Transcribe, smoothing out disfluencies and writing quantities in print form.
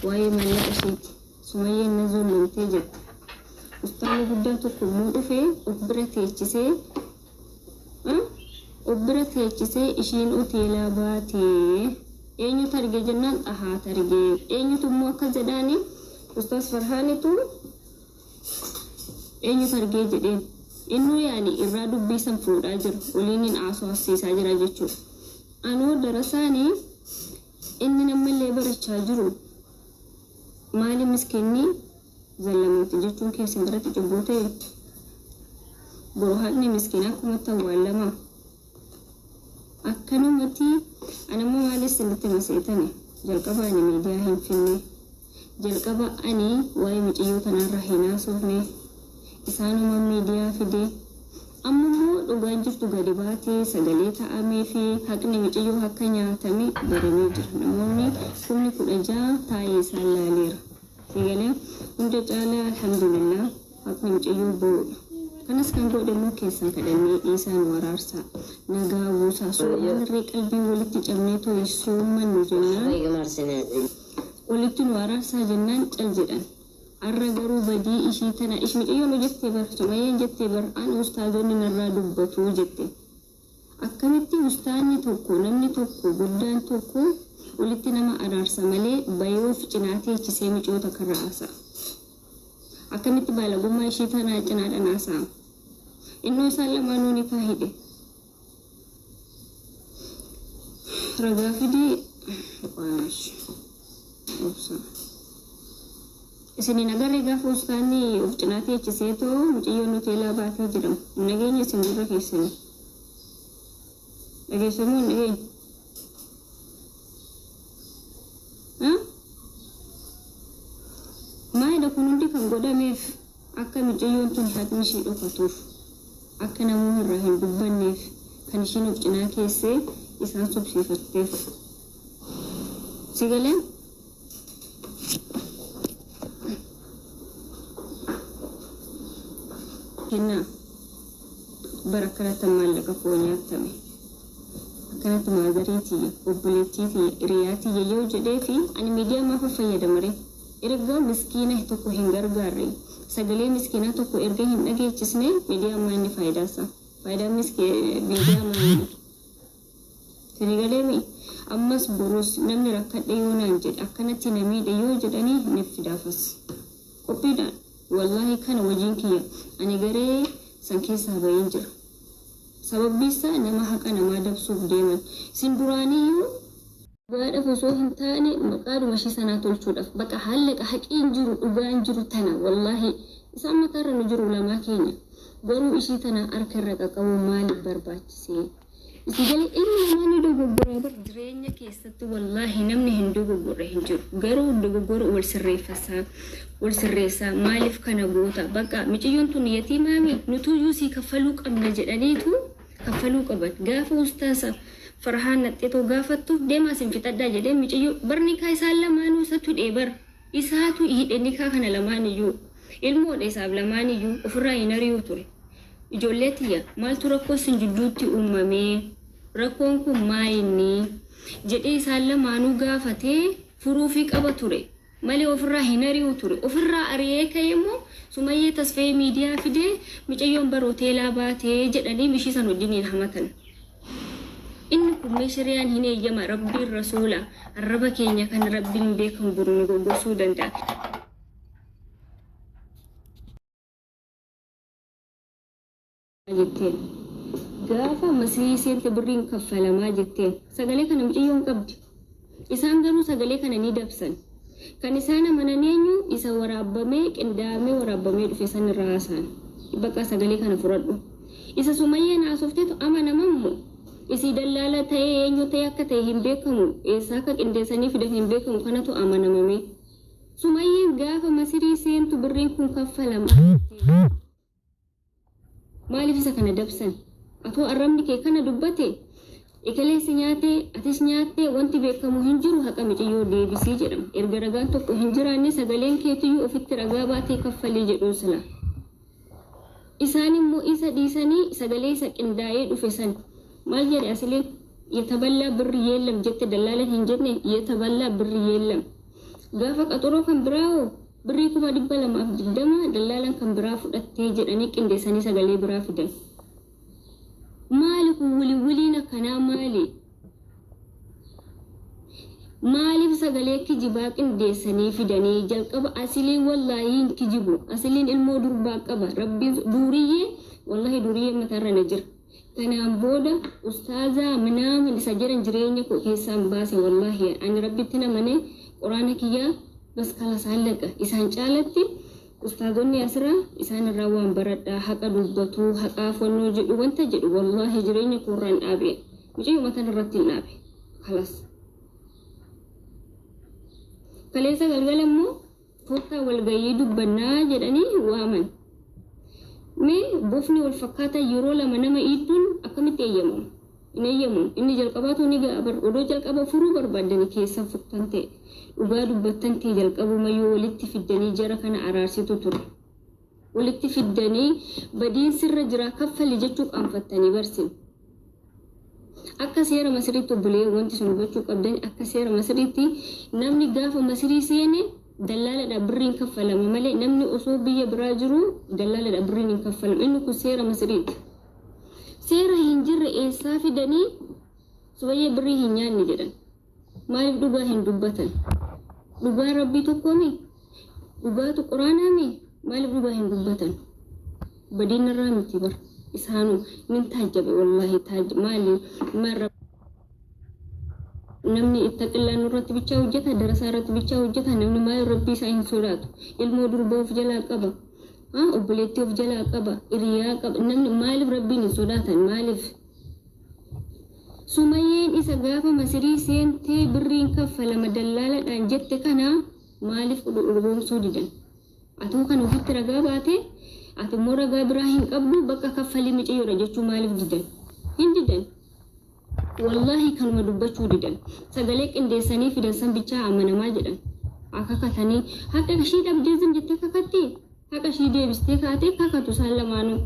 Waa'ee maallaqa ishiiti. Sumayyeen na zollomtee jette. Ustaanni guddaa tokko immoo dhufee of bira teechisee of bira teechisee ishiin hoteelaa baatee eenyutu arge jennaan Xahaat arge. Eenyutu immoo akka jedhaani Ustaaz Farhaanitu eenyutu argee jedheen. Innuu yaani irraa dubbii san fuudhaa jira. Waliinin haasofsiisaa jira jechuudha. Anoo darasaani inni nammallee barachaa jiru maali miskiinni zallamamte jechuun keessan biratti cubbuu ta'e? Boru haqni miskiinaa akkumatti awwaallama. Akkanumatti anammoo maali isinitti hima seetani? Jalqaba ani miidiyaa hin finne. Jalqaba ani waa'ee miciyyoo tanaarra hin haasofne. Isaanuma miidiyaa fide. Amma immoo dhugaan jirtu gadi baatee sagalee ta'amee fi haqni miciyyoo akka nyaatame baramee jira. Namoonni kumni 16 taa'ee isaan laaleera. Sii galee? Hunda caalaa alhamdulillah haqni miciyyoo ba'uudha. Kanas kan godhe immoo keessan kadhannee dhiisaa nu araarsaa. Nagaa buusaa. Soomanarree qalbii walitti cabnee toyi soommannu jennaan walitti nu araarsaa jennaan cal jedhan. Arra garuu badii ishii tana ish miciyyoonu jette bar sumayyaan jette bar an ustaazonni narraa dubbatu jette. Akkamitti ustaanni tokko namni tokko guddaan tokko walitti nama araarsa malee bayee of cinaa teechisee miciyoo takkarra haasa'a. Akkamitti baalagummaa ishii tanaa cinaadhan haasa'a. Innoo isaan lamaanuu nikaa hidhe. Ragaa fidii qoyaash obsa. Isin hin agarree gaafa ustaanni of cinaa teechisee too mucayyoon hoteelaa baatee jedhamu. Hin dhageenye isin gurra keessanii. Dhageessamuu hin dhageenye. Maalidha kun hundi kan godhameef? Akka micayyoon tun haqni ishii dhokatuuf, akka namuu irraa hin dubbanneef kan ishiin of cinaa keessee isaan sobsiifatteef. Si galee? Kennaa. Bara akkanatti maallaqa koo nyaattame. Akkanatti maazarii tiyya, obboleettii tiyya, hiriyaa tiyya yoo jedheefi ani miidiyaa maafan fayyadama ree? Erga miskiina tokko hin gargaarre, sagalee miskiinaa tokko erga hin dhageechisne miidiyaan maa inni faayidaa isaa? Faayidaan miidiyaa maa inni? Sini galee mii? Ammas borus namni rakkadhe yoo naan jedhe akkanatti na miidhe yoo jedhani nif fidaafas. Qophiidha wallaahi kana wajiin kiyya ani garee san keessaa baheen jira. Sababbii isaa nama haqa namaa dabsuuf deeman. Isin duraaniyyuu. Dhugaadhaf osoo hin taane maqaadhuma ishii sanaa tolchuudhaf baqa haallaqa haqii hin jiru dhugaan jiru tana wallahi isaan mataarra nu jiru ulamaa keenya garuu ishii tana harka irra qaqabuun maalif barbaachisee isin galee ilmi namaa ni dogoggoraa bar jireenya keessatti wallahi namni hin dogoggorre hin jiru garuu dogoggora wal sirreeffasaa wal sirreessaa maalif kana goota baqa miciyyoon tun yatiimaami nutuyyuu sii kaffaluu qabna jedhaniitu kaffaluu qaban. Gaafa ustaasa Farhaan naxxetoo gaafattu deemaa isin fixadhaa jedhee miciyyoo bar nikaa isaan lamaanuu isatu hidhee bar isaatu hidhe nikaa kana lamaan iyyuu ilmoodha isaaf lamaan iyyuu ofirraa hin ari'uu ture. Ijoollee tiyya maaltu rakkoo isin jidduutti uumamee rakkoon kun maa inni jedhee isaan lamaanuu gaafatee furuufii qaba ture. Malee ofirraa hin ari'u ture. Ofirraa ari'ee ka'ee immoo Sumayyee Tasfayee miidiyaa fidee micayyoon bar hoteelaa baatee jedhanii mishii san wajjiniin hamatan. Inni kun mee shari'aan hin eeyyama Rabbiin Rasuula arraba keenya kan Rabbiin beekamu boru nu goggorsuu danda'a. Jetteen. Gaafa Masrii seente birriin kaffalamaa jetteen. Sagalee kana miciyyoon qabdi. Isaan garuu sagalee kana ni dabsan. Kan isaan amanan eenyu isa waraabbamee qindaa'amee waraabbamee dhufe san irra haasa'an. Baqaa sagalee kana fudhadhu. Isa Sumayyaan haasoftetu amanama immoo. Isii dallaala ta'ee eenyu ta'ee akka ta'e hin beekamu. Eessaa akka qindeessanii fidan hin beekamu kanatu amanamamee. Sumayyeen gaafa Masirii seentu birriin kun kaffalamaa jetteen. Maaliif isa kana dabsan? Atoo arrabni kee kana dubbate ekeleen si nyaate atis nyaatte wanti beekamu hin jiru haqa miciyyoo deebisii jedhama. Erga ragaan tokko hin jiraanne sagaleen keetiyyuu ofitti ragaa baatee kaffalii jedhuun silaa. Isaan immoo isa dhiisanii sagalee isa qindaa'ee dhufe san maal jedhe asiliin yetaballaa birri yeellam jette dallaalan hin jenne yetaballaa birri yeellam. Gaafa qaxoroo kan biraa hoo birrii 220,000 dallaalaan kan biraa fudhattee jedhanii qindeessanii sagalee biraa fidan. Maali kun wiliwiliin akkanaa maali? Maaliif sagalee kijibaa qindeessanii fidanii jalqaba asiliin wallaahi hin kijibu asiliin ilmoo durbaa qaba rabbiin duuriyyee wallahi duuriyyee mataarra na jira kanaan booda ustaazaa minaamin isa jedhan jireenya koo keessaan baase wallaahi ani rabbitti namane quraana kiyyaa bas kalas hallaqa isaan caalatti ustaazonni asirraa isaan irraa waan baradhaa haqa dubbatu haqaaf wannoo jedhu wanta jedhu wallaahi jireenya koorraan dhaabe mucayyoo mataan irratti hin dhaabe kalas. Kaleessa galgala immoo kottaa walgayii dubbannaa jedhanii waaman. Mee bofni wal fakkaataa yeroo lama nama iidduun akkamitti eeyyamama? Hin eeyyamamu. Inni jalqabaatu ni ga'a bar odoo jalqaba furuu barbaaddani keessan furtan ta'e dhugaa dubbattan ta'e jalqabumayyuu walitti fiddanii jara kana araarsitu ture. Walitti fiddanii badiin sirra jiraa kaffali jechuu qaanfattanii barsin. Akka seera Masiriitti obboleeyyan wanti isin hubachuu qabdan akka seera Masiriitti namni gaafa Masirii seene dallaaladhaa birriin kaffalama malee namni osoo biyya biraa jiruu dallaaladhaa birriin hin kaffalamu. Inni kun seera Masiriiti. Seera hin jirre eessaa fidanii Subayyee birrii hin nyaanne jedhan. Maaliif dhugaa hin dubbatan? Dhugaa Rabbii tokkoomi? Dhugaatu quraanaami? Maaliif dhugaa hin dubbatan? Badiin narraa miti bar. Isaanu nin taajjabe wallaahi taaj maali maal namni ittaqillaa nurratti bichaa hojjeta darasaa irratti bichaa hojjeta namni maal rabbii isaa hin sodaatu ilmoo durbaa of jalaa qaba obboleettii of jalaa qaba hiriyaa qaba namni maaliif rabbiin hin sodaatan maaliif Sumayyeen isa gaafa masirii seentee birriin kaffalama dallaaladhaan jette kana maaliif dhugoomsuu didan Atuu kan ofitti ragaa baate ati immoo ragaa biraa hin qabdu bakka kaffalii miciyyoodha jechuu maaliif didan? Hin didan. Wallaahi kanuma dubbachuu didan. Sagalee qindeessanii fidan san bichaa amanamaa jedhan. Akakatanii haqa ishii dhabdee zim jettee kakatti haqa ishii deebistee kaatee kakatu isaan lamaanuu.